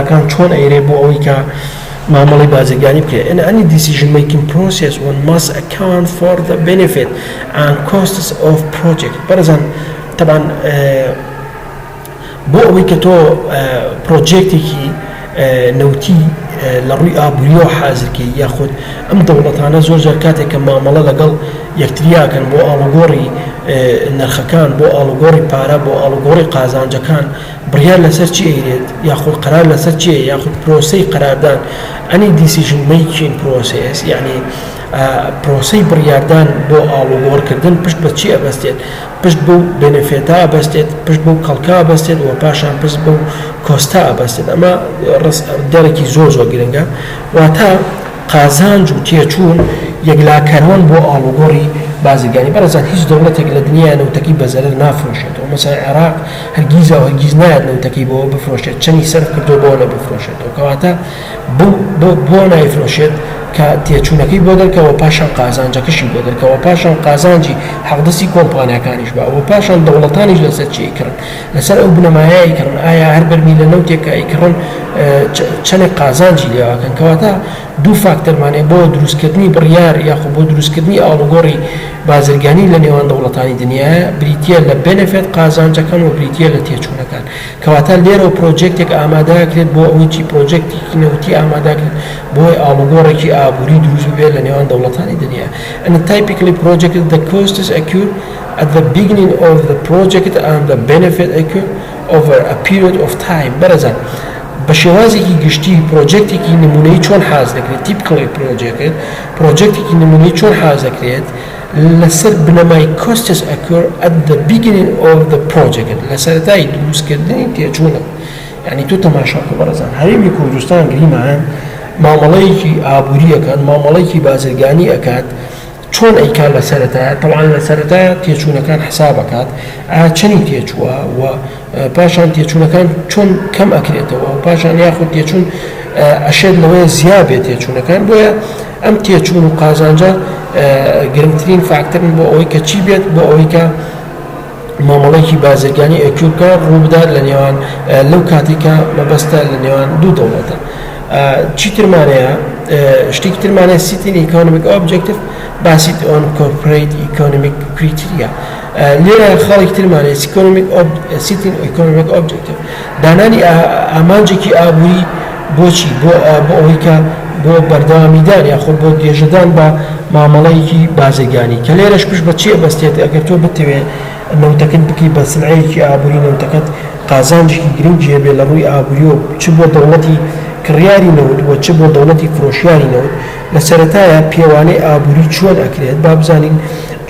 کان چۆن ئەیرێ بۆ ئەوەی کە مامەڵەی بازرگانی بکرێت In any decision making process one must account for the benefit and costs of project بەڕێزان تەبعەن بۆ ئەوەی کە تۆ پرۆجێکتێکی نەوتی لە ڕووی ئابووریەوە حازرکەی یاخود ئەم دەوڵەتانە زۆر جار کاتێک کە مامەڵە لەگەڵ یەکتریاکەن بۆ ئاڵوگۆڕی نرخەکان بۆ ئاڵوگۆڕی پارە بۆ ئاڵوگۆڕی قازانجەکان بڕیار لەسەر چی ئەیرێت یاخود قەرار لەسەر چیە یاخود پرۆسەی قەراردان any decision making process یعنی پرۆسەی بڕیاردان بۆ ئاڵوگۆڕکردن پشت بە چی ئەبەستێت؟ پشت بەو benefit ە ئەبەستێت، پشت بەو کەڵکە ئەبەستێت و پاشان پشت بەو cost ە ئەبەستێت. ئەمە دێڕێکی زۆر زۆر گرنگە. واتە قازانج و تێچوون یەکلاکەرەوەن بۆ ئاڵوگۆڕی بازرگانی. بەڕێزان هیچ دەوڵەتێک لە دنیایا نەوتەکەی بە زەرەر نافرۆشێتەوە. مەسەلەن عێراق هەرگیزا و هەرگیز نایەت نەوتەکەی بەوە بفرۆشێت چەنی سەرف کردووە بەوە نەبفرۆشێتەوە. کەواتە بۆ بۆ بۆ نایفرۆشێت کە تێچوونەکەی بۆ دەرکەوە پاشان قازانجەکەشی بۆ دەرکەوە پاشان قازانجی حەقدەستی کۆمپانیاکانیش بە و پاشان دەوڵەتانیش لەسەر چی ئەیکڕن لەسەر ئەو بنەمایە ئەیکڕن ئایا هەر بەرمیلە نەوتێک کە ئەیکڕن چەنێک قازانجی لێواکەن کەواتە دوو فاکتەرمان هەیە بۆ دروستکردنی بڕیار یاخۆ بۆ دروستکردنی ئاڵوگۆڕی بازرگانی لە نێوان دەوڵەتانی دنیاە بریتە لە benefit قازانجەکان و بریتە لە تێچوونەکان کەواتە لێرەوە پرۆجێکتێک ئامادەکرێت بۆ ئەوەی چی پرۆجێکتێکی نەوتی ئامادەکرێت بۆی ئاڵوگۆڕێکی ئابووری دروست ببێت لە نێوان دەوڵەتانی دنیا and typically project the costs occur at the beginning of the project and the benefit occur over a period of time بەڕێزان بە شێوازێکی گشتی پرۆجێکتێکی نمونەی چۆن حاز دەکرێت typically project پرۆجێکتێکی نمونەی چۆن حاز دەکرێت لەسەر بنەمای costs occur at the beginning of the project لە سەرەتای دروستکردنی تێچوونە یعنی تۆ تەماشا بکە بەڕێزان هەرێمی کوردستان گریمان مامەڵەیەکی ئابووری ئەکات مامەڵەیەکی بازرگانی ئەکات چۆن ئەیکات لە سەرەتایە تەوان لە سەرەتایە تێچوونەکان حساب ئەکات ئایا چەنی تێچووە و پاشان تێچوونەکان چۆن کەم ئەکرێتەوە و پاشان یاخود تێچوون ئەشێت لەوەیە زیا بێت تێچوونەکان بۆیە ئەم تێچوون و قازانجە گرنگترین فاکتەرن بۆ ئەوەی کە چی بێت بۆ ئەوەی کە مامەڵێکی بازرگانی occur بکە ڕووبدات لە نێوان لەو کاتێک کە مەبەستە لە نێوان دوو دەوڵەتە چی ترمانەیە شتێکی ترمانە setting economic objective based on corporate economic criteria لێرە خاڵێکی ترمان هەیە economic setting economic objective دانانی ئامانجێکی ئابووری بۆچی بۆ بۆ ئەوەی کە بۆ بەردەوامیدان یاخود بۆ درێژەدان بە مامەڵەیەکی بازرگانی کە لێرەش پشت بە چی ئەبەستێت ئەگەر تۆ بتەوێت نەوتەکەت بکەی بە سلعەیەکی ئابووری نەوتەکەت قازانجێکی گرنگی هەبێت لە ڕووی ئابووریەوە چ بۆ دەوڵەتی کڕیاری نەوت و چ بۆ دەوڵەتی فرۆشیاری نەوت لە سەرەتایە پێوانەی ئابووری چۆن ئەکرێت با بزانین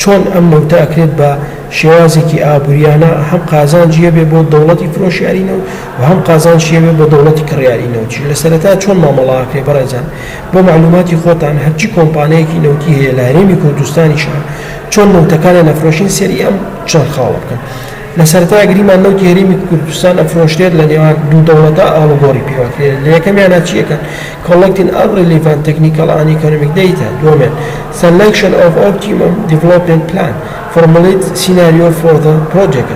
چۆن ئەم نەوتە ئەکرێت بە شێوازێکی ئابووریانە هەم قازانجی هەبێ بۆ دەوڵەتی فرۆشیاری نەوت و هەم قازانجی هەبێ بۆ دەوڵەتی کڕیاری نەوتیش لە سەرەتا چۆن مامەڵە ئەکرێ بەڕێزان بۆ مەعلوماتی خۆتان هەرچی کۆمپانیایەکی نەوتی هەیە لە هەرێمی کوردستانیشا چۆن نەوتەکانیان ئەفرۆشین سەیری ئەم چەند خاڵە بکەن لە سەرەتا گریمان نەوتی هەرێمی کوردستان ئەفرۆشرێت لە نێوان دوو دەوڵەتە ئاڵوگۆڕی پێوەکرێت لە یەکەمیانە چی ئەکەن Collecting all relevant technical and economic data دووەمیان Selection of optimum development plan Formulate scenario for the project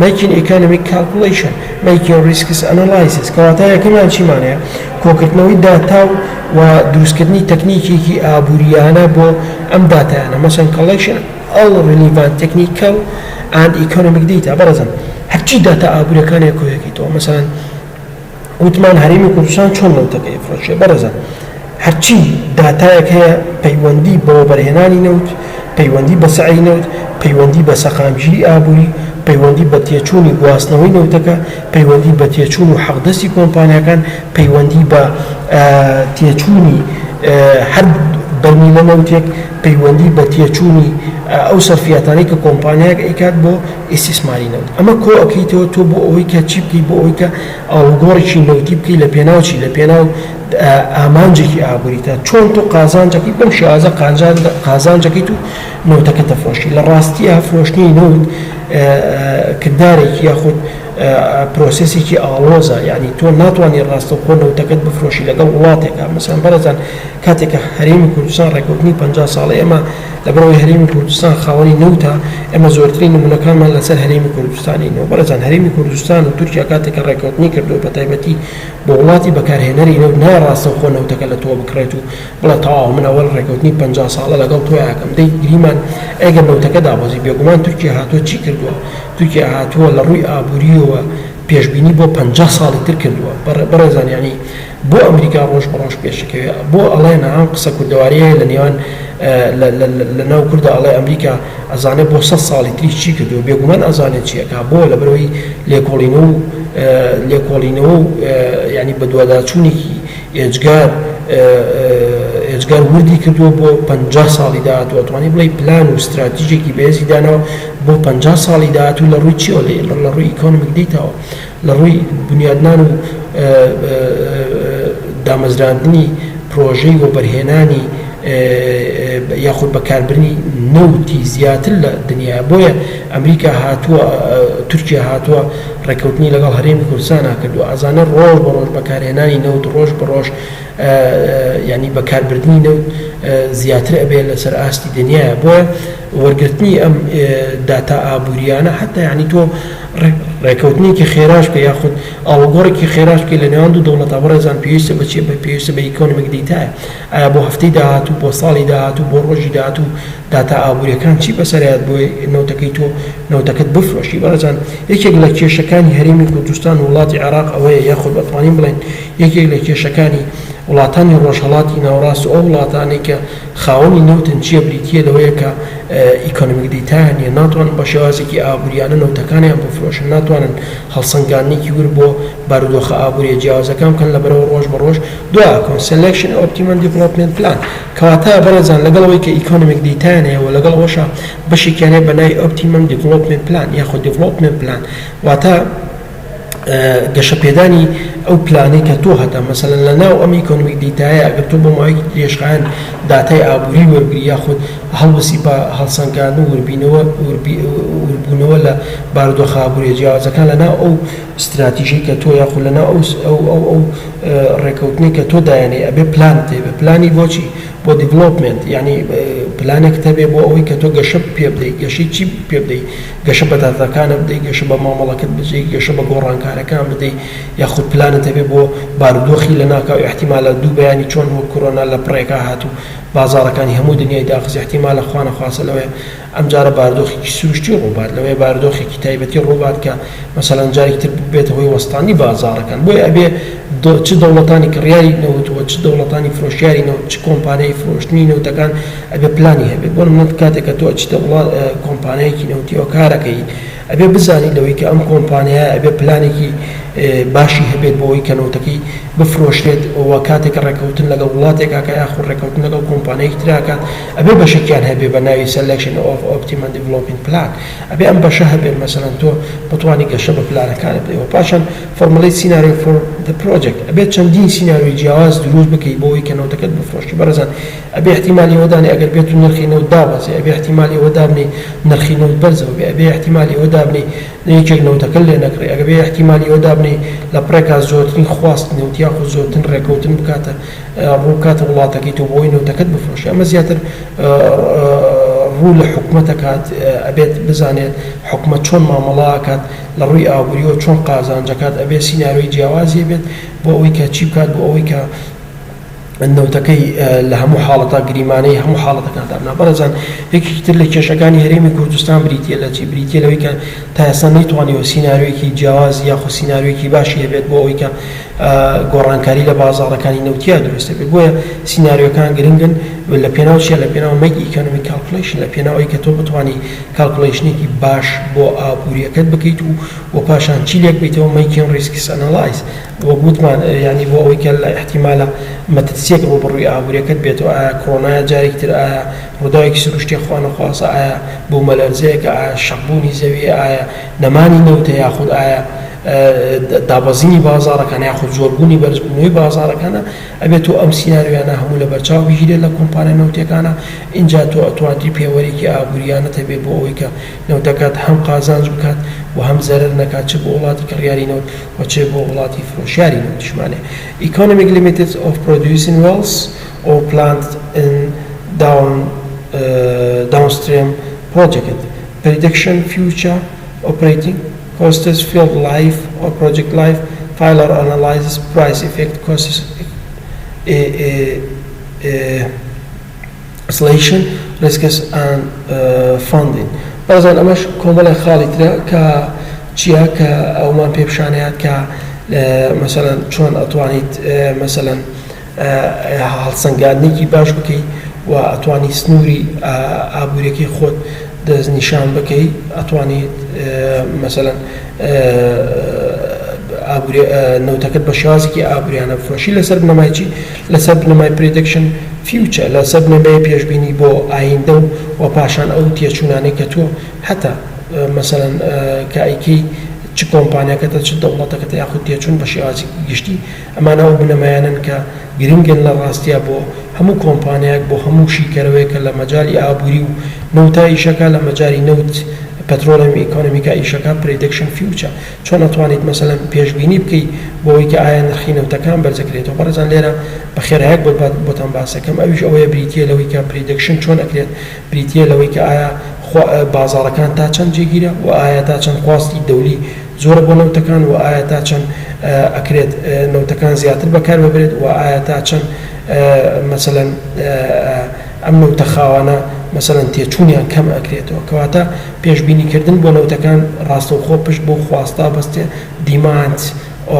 Making economic calculation Making risks analysis کەواتە یەکەمیان چیمان هەیە کۆکردنەوەی داتا و و دروستکردنی تەکنیکێکی ئابووریانە بۆ ئەم داتایانە مەسەن Collection all relevant technical and economic data بەڕێزان هەرچی داتا ئابووریەکان هەیە کۆیەکەیتەوە مەسەلەن وتمان هەرێمی کوردستان چۆن نەوتەکەی فرۆشێ بەڕێزان هەرچی داتایەک هەیە پەیوەندی بە وەبەرهێنانی نەوت پەیوەندی بە سعری نەوت پەیوەندی بە سەقامگیری ئابووری پەیوەندی بە تێچوونی گواستنەوەی نەوتەکە پەیوەندی بە تێچوون و حەقدەستی کۆمپانیاکان پەیوەندی بە تێچوونی هەر بەرمیلە نەوتێک پەیوەندی بە تێچوونی ئەو سەرفیاتانەی کە کۆمپانیایەک ئەیکات بۆ ئیستیسماری نەوت ئەمە کۆ ئەکەیتەوە تۆ بۆ ئەوەی کە چی بکەی بۆ ئەوەی کە ئاڵوگۆڕێکی نەوتی بکەی لە پێناو چی لە پێناو ئامانجێکی ئابووریتا چۆن تۆ قازانجەکەی بەم شێوازە قازانجەکەیت و نەوتەکە دەفرۆشی لە ڕاستیە فرۆشتنی نەوت کردارێکی یاخود process ێکی ئاڵۆزە یعنی تۆ ناتوانانی ڕاستەوخۆ نەوتەکەت بفرۆشی لەگەڵ وڵاتێکە مەسەن بەڕێزان کاتێک کە هەرێمی کوردستان ڕێکەوتنی 50 ساڵە ئێمە لەبەرئەوەی هەرێمی کوردستان خاوەنی نەوتە ئێمە زۆرترین نمونەکانمان لەسەر هەرێمی کوردستانینەوە بەڕێزان هەرێمی کوردستان و تورکیا کاتێک کە ڕێکەوتنی کردو بە تایبەتی بۆ وڵاتی بەکارهێنەری نەوت نایە ڕاستەوخۆ نەوتەکە لە تۆ بکڕێت و بڵێ تەواو من ئەوەل ڕێکەوتنی 50 ساڵە لەگەڵ تۆیا ئەکەم دەی گریمان ئەگەر نەوتەکە دابەزی بێگومان تورکیا هاتووە چی کردووە تورکیا هاتووە لە ڕووی ئابووریەوە پێشبینی بۆ 50 ساڵی تر کردووە بەڕێزان یانی بۆ ئەمریکا ڕۆژ بە ڕۆژ پێشەکەوێ بۆ ئەڵێن ئەم قسە کوردەواریە لە نێوان لە ناو کوردە ئەڵێ ئەمریکا ئەزانێ بۆ سە ساڵی تری چی کردووە بێگومان ئەزانێت چیەکە بۆ لەبەرەوەی لێکۆڵینەوە و لێکۆڵینەوە و ینی بەدواداچوونێکی ئێجگار ئێجگار وردی کردووە بۆ 50 ساڵی داهاتوو ئەتوانی بڵێ پلان و ستراتیژێکی بەهێزی داناوە بۆ 50 ساڵی داهاتوو لە ڕووی چیەوە لە ڕووی economic data وە لە ڕووی بنیادنان و دامەزراندنی پرۆژەی وەبەرهێنانی یاخود بەکاربردنی نەوتی زیاتر لە دنیا بۆیە ئەمریکا هاتووە تورکیا هاتووە ڕێککەوتنی لەگەڵ هەرێمی کوردستانا کردووە ئەزانێت ڕۆژ بە ڕۆژ بەکارهێنانی نەوت ڕۆژ بە ڕۆژ یعنی بەکاربردنی نەوت زیاتر ئەبێ لەسەر ئاستی دنیاە بۆیە وەرگرتنی ئەم داتا ئابووریانە حتا یعنی تۆ ڕێکەوتنێکی خێراش بکە یاخود ئاڵوگۆڕێکی خێراش بکەی لە نێوان دوو دەوڵەتە بەڕێزان پێویستە بە چیە بە پێویستە بە economic data یە ئایا بۆ هەفتەی داهاتوو بۆ ساڵی داهاتوو بۆ ڕۆژی داهاتوو داتا ئابووریەکان چی بەسەرات بۆی نەوتەکەی تۆ نەوتەکەت بفرۆشی بەڕێزان یەکێک لە کێشەکانی هەرێمی کوردستان و وڵاتی عێراق ئەوەیە یاخود ئەتوانین بڵێن یەکێک لە کێشەکانی وڵاتانی ڕۆژهەڵاتی ناوەڕاست و ئەو وڵاتانەی کە خاوەنی نەوتن چییە بریتییە لەوەیە کە economic data یان نییە ناتوانن بە شێوازێکی ئابووریانە نەوتەکانیان بفرۆشن ناتوانن هەڵسەنگاندنێکی ورد بۆ بارودۆخە ئابووریە جیاوازەکان بکەن لەبەرەوە ڕۆژ بە ڕۆژ دواکەون selection optimum development plan کەواتە بەڕێزان لەگەڵ ئەوەی کە economic data یان هەیە و لەگەڵ ئەوەشا بەشێکیان هەیە بە ناوی optimum development plan یاخود development plan واتە گەشەپێدانی ئەو پلانەی کە تۆ هەتە مەسەلەن لە ناو ئەم economic data یە ئەگەر تۆ بۆ ماوەیەکی درێژخایەن داتای ئابووری وەرگری یاخود هەڵبسی بە هەڵسەنگاندن و وربینەوە وربوونەوە لە بارودۆخە ئابووریە جیاوازەکان لە ناو ئەو ستراتیژەی کە تۆ یاخود لە ناو ئەو ئەو ئەو ئەو ڕێکەوتنەی کە تۆ دایەنێی ئەبێ پلانت هەبێ پلانی بۆچی بۆ development یانی پلانێکت هەبێ بۆ ئەوەی کە تۆ گەشە پێ بدەی گەشەی چی پێ بدەی گەشە بە داتاکانت بدەی گەشە بە مامەڵەکەت بدەی گەشە بە گۆڕانکارەکان بدەی یاخود پلانت هەبێ بۆ بارودۆخی لەناکاو ئیحتیمالە دوو بەیانی چۆن وەک کۆرۆنا لە پڕێکا هات و بازاڕەکانی هەموو دنیای داخست ئیحتیمالە خوانەخواستە لەوەیە ئەمجارە بارودۆخێکی سروشتی ڕووبات لەوەیە بارودۆخێکی تایبەتی ڕووبات کە مەسەلەن جارێکی تر ببێتە هۆی وەستانی بازاڕەکان بۆیە ئەبێ چ دەوڵەتانی کڕیاری نەوت و چ دەوڵەتانی فرۆشیاری نەوت چ کۆمپانیای فرۆشتنی نەوتەکان ئەبێ پلانی هەبێت بۆ نمونە کاتێک کە تۆ ئەچیتە وڵات کۆمپانیایەکی نەوتیەوە کارەکەی ئەبێ بزانی لەوەی کە ئەم کۆمپانیایە ئەبێ پلانێکی باشی هەبێت بۆ ئەوەی کە نەوتەکەی بفرۆشرێت و کاتێک کە ڕێککەوتن لەگەڵ وڵاتێک ئەکات یاخود ڕێککەوتن لەگەڵ کۆمپانیایەکی تر ئەکات ئەبێ بەشێکیان هەبێ بە ناوی Selection of Optimum Developing Plan ئەبێ ئەم بەشە هەبێت مەسەلەن تۆ بتوانی گەشە بە پلانەکانت بدەی و پاشان Formulate Scenario for the Project ئەبێت چەندین سیناریۆی جیاواز دروست بکەی بۆ ئەوەی کە نەوتەکەت بفرۆشی بەڕێزان ئەبێ ئیحتیمالی ئەوە دانێ ئەگەر بێت و نرخی نەوت دابەزێ ئەبێ ئیحتیمالی ئەوە دابنێی نرخی نەوت بەرزەوە بێ ئەبێ ئیحتیمالی ئەوە دابنێی یەکێک نەوتەکەت لێ نەکڕی ئەبێ ئیحتیمالی ئەوە دابنێی لە پڕێکا زۆرترین خواست نەوت یاخود زۆرترین ڕێکەوتن بکاتە ڕوو بکاتە وڵاتەکەی تۆ بۆی نەوتەکەت بفرۆشی ئەمە زیاتر ڕوو لە حکومەت ئەکات ئەبێت بزانێت حکومەت چۆن مامەڵە ئەکات لە ڕووی ئابووریەوە چۆن قازانج ئەکات ئەبێ سیناریۆی جیاوازی هەبێت بۆ ئەوەی کە چی بکات بۆ ئەوەی کە نەوتەکەی لە هەموو حاڵەتا گریمانەی هەموو حاڵەتەکان دابنا. بەڕێزان یەکێکی تر لە کێشەکانی هەرێمی کوردستان بریتییە لە چی؟ بریتییە لەوەی کە تا ئێستا نەیتوانیوە سیناریۆیەکی جیاواز یاخود سیناریۆیەکی باشی هەبێت بۆ ئەوەی کە گۆڕانکاری لە بازاڕەکانی نەوتیا دروست بێت. بۆیە سیناریۆکان گرنگن لە پێناو چیە؟ لە پێناو make economic calculation، لە پێناو ئەوەی کە تۆ بتوانی calculation ێکی باش بۆ ئابووریەکەت بکەیت و و پاشان چی لێک بیتەوە making risks analyze وەک وتمان یانی بۆ ئەوەی کە لە ئیحتیمالە مەترسیەک ڕووبەڕووی ئابووریەکەت بێتەوە ئایا کۆرۆنایە جارێکی تر ئایا ڕووداوێکی سروشتیە خوانەخواستە ئایا بوومەلەرزەیەکە ئایا شەقبوونی زەویە ئایا نەمانی نەوتە یاخود ئایا دابەزینی بازاڕەکان یاخود زۆربوونی بەرزبوونەوەی بازاڕەکانە ئەبێت تۆ ئەم سیناریۆیانە هەموو لەبەرچاو بگیرێت لە کۆمپانیا نەوتیەکانە ئینجا تۆ ئەتوانری پێوەرێکی ئابووریانەت هەبێت بۆ ئەوەی کە نەوتەکەت هەم قازانج بکات و هەم زەرەر نەکات چ بۆ وڵاتی کڕیاری نەوت و چ بۆ وڵاتی فرۆشیاری نەوتیشمانێ Economic limits of producing wells or plant in down downstream project prediction future operating costs field life or project life. Failure Analysis، Price Effect، Cost Oscillation، Risks and Funding. بەڕێزان ئەمەش کۆمەڵێک خاڵی ترە کە چییە کە ئەومان پێ پیشانەیات کە مەسەلەن چۆن ئەتوانیت مەسەلەن هەڵسەنگاندنێکی باش بکەی و ئەتوانی سنووری ئابووریەکەی خۆت دەستنیشان بکەی ئەتوانیت مەسەلەن ئابووری نەوتەکەت بە شێوازێکی ئابووریانە بفرۆشی لەسەر بنەمای چی لەسەر بنەمای prediction future لەسەر بنەمای پێشبینی بۆ ئایندە و و پاشان ئەو تێچوونانەی کە تۆ هەتا مەسەلەن کە ئەیکەی چ کۆمپانیاکەتە چ دەوڵەتەکەتە یاخود تێچوون بە شێوازێکی گشتی ئەمانە ئەو بنەمایانەن کە گرنگن لە ڕاستیا بۆ هەموو کۆمپانیایەک بۆ هەموو شیکەرەوەیەک کە لە مەجالی ئابووری و نەوتا ئیشەکا لە مەجالی نەوت petroleum economic ا ئیشەکا prediction future چۆن ئەتوانیت مەسەلەن پێشبینی بکەی بۆوەی کە ئایا نرخی نەوتەکان بەرزەکرێتەوە بەڕێزان لێرە بە خێرایەک بۆت بۆتان باسەکەم ئەویش ئەوەیە بریتیە لەوەی کە prediction چۆن ئەکرێت بریتیە لەوەی کە ئایا بازاڕەکان تا چەند جێگیرە و ئایا تا چەند خواستی دەولی زۆرە بۆ نەوتەکان و ئایا تا چەند ئەکرێت نەوتەکان زیاتر بەکار ببرێت و ئایا تا چەند مەسەلەن ئەم نەوتە خاوانە مەسەلەن تێچوونیان کەم ئەکرێتەوە کەواتە پێشبینی کردن بۆ نەوتەکان ڕاستەوخۆ پشت بەو خواستە بەستێ demand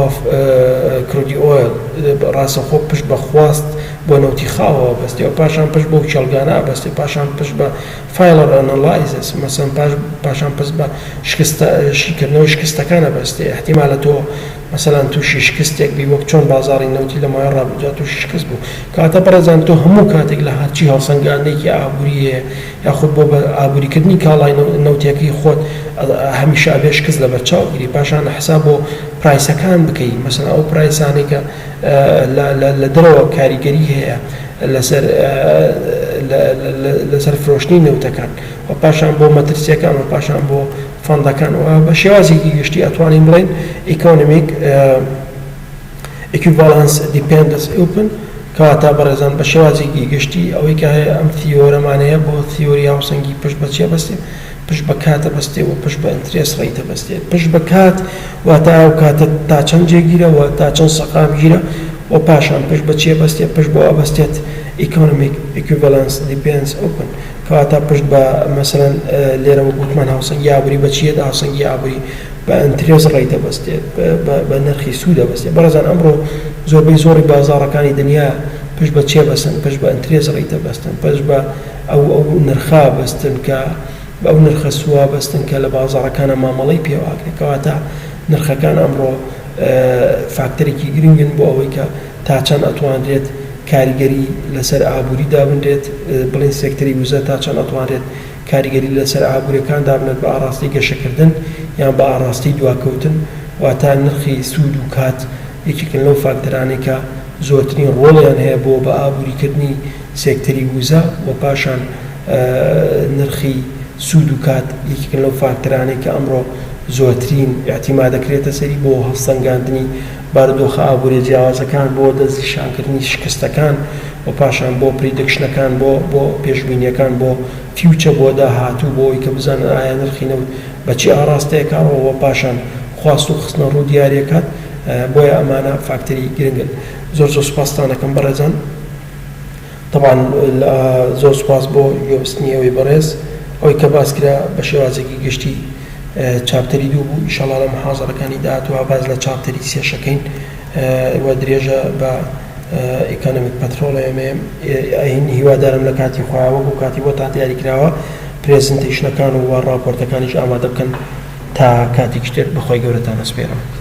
of crude oil ڕاستەوخۆ پشت بە خواست بۆ نەوتی خاوەوە بەستێ و پاشان پشت بەو کێڵگانە ئەبەستێ پاشان پشت بە failure analysis مەسەن پاش پاشان پشت بە شکستە شیکردنەوەی شکستەکان ئەبەستێ ئیحتیمالە تۆ مەسەلەن تووشی شکستێک بی وەک چۆن بازاڕی نەوتی لە ماوەی ڕابردوودا تووشی شکست بوو کەواتە بەڕێزان تۆ هەموو کاتێک لە هەرچی هەڵسەنگاندنێکی ئابووری هەیە یاخود بۆ بە ئابووریکردنی کاڵای نەوتیەکەی خۆت هەمیشە ئەبێ شکست لەبەرچاو بگری پاشان حساب بۆ price ەکان بکەی مەسەلەن ئەو price انەی کە لە دەرەوە کاریگەری هەیە لەسەر لەسەر فرۆشتنی نەوتەکان و پاشان بۆ مەترسیەکان و پاشان بۆ fund ەکان و بە شێوازێکی گشتی ئەتوانین بڵێین economic equivalence depends upon کەواتە بەڕێزان بە شێوازێکی گشتی ئەوەی کە هەیە ئەم theorem انەیە بۆ theory هاوسەنگی پشت بە چیە بەستێ پشت بە کاتە بەستێ و پشت بە interest rate ە بەستێ پشت بە کات واتە ئەو کاتە تا چەند جێگیرە و تا چەند سەقامگیرە و پاشان پشت بە چیە بەستێ پشت بۆ ئەبەستێت economic equivalence depends upon کەواتە پشت بە مەسەلەن لێرە وەک وتمان هاوسەنگی ئابووری بە چییە هاوسەنگی ئابووری بە interest rate دەبەستێت بە نرخی سوود دەبەستێت بەڕێزان ئەمڕۆ زۆربەی زۆری بازاڕەکانی دنیا پشت بە چێ بەسن پشت بە interest rate دەبەستن پشت بە ئەو ئەو نرخا بەستن کە ئەو نرخە سووا بەستن کە لە بازاڕەکانە مامەڵەی پێواکرێت کەواتە نرخەکان ئەمڕۆ فاکتەرێکی گرنگن بۆ ئەوەی کە تا چەند ئەتوانرێت کاریگەری لەسەر ئابووری دابنرێت، بڵێین سێکتەری وزە تا چەند ئەتوانرێت کاریگەری لەسەر ئابووریەکان دابنێت بە ئاڕاستەی گەشەکردن یان بە ئاڕاستەی دواکەوتن، واتە نرخی سوود و کات یەکێکن لەو فاکتەرانەی کە زۆرترین ڕۆڵیان هەیە بۆ بە ئابووریکردنی سێکتەری وزە و پاشان نرخی سوود و کات یەکێکن لەو فاکتەرانەی کە ئەمڕۆ زۆرترین ئیعتیمادەکرێتە سەری بۆ هەڵسەنگاندنی بارودۆخە ئابووریە جیاوازەکان بۆ دەستنیشانکردنی شکستەکان و پاشان بۆ prediction ەکان بۆ بۆ پێشبینیەکان بۆ future بۆ داهاتوو بۆ ئەوەی کە بزانن ئایا نرخی نەوت بە چی ئاڕاستەیەکا ڕۆ و پاشان خواست و خستنە ڕوو دیاریەکات بۆیە ئەمانە فاکتەری گرنگن زۆر زۆر سوپاستان ئەکەم بەڕێزان. تەبعەن زۆر سوپاس بۆ گوێبستنی ئێوەی بەڕێز. ئەوەی کە باس کرا بە شێوازێکی گشتی chapter ی دوو بوو، ئیشەڵا لە محازەرەکانی داهاتووە باس لە chapter ی سێش ئەکەین و درێژە بە economic petroleum ئەین. هیوادارم لە کاتی خۆیا وەکو کاتی بۆتان دیاری کراوە presentation ەکان و ڕاپۆرتەکانیش ئامادە بکەن تا کاتێکی تر بەخوای گەورەتان ئەسپێرم.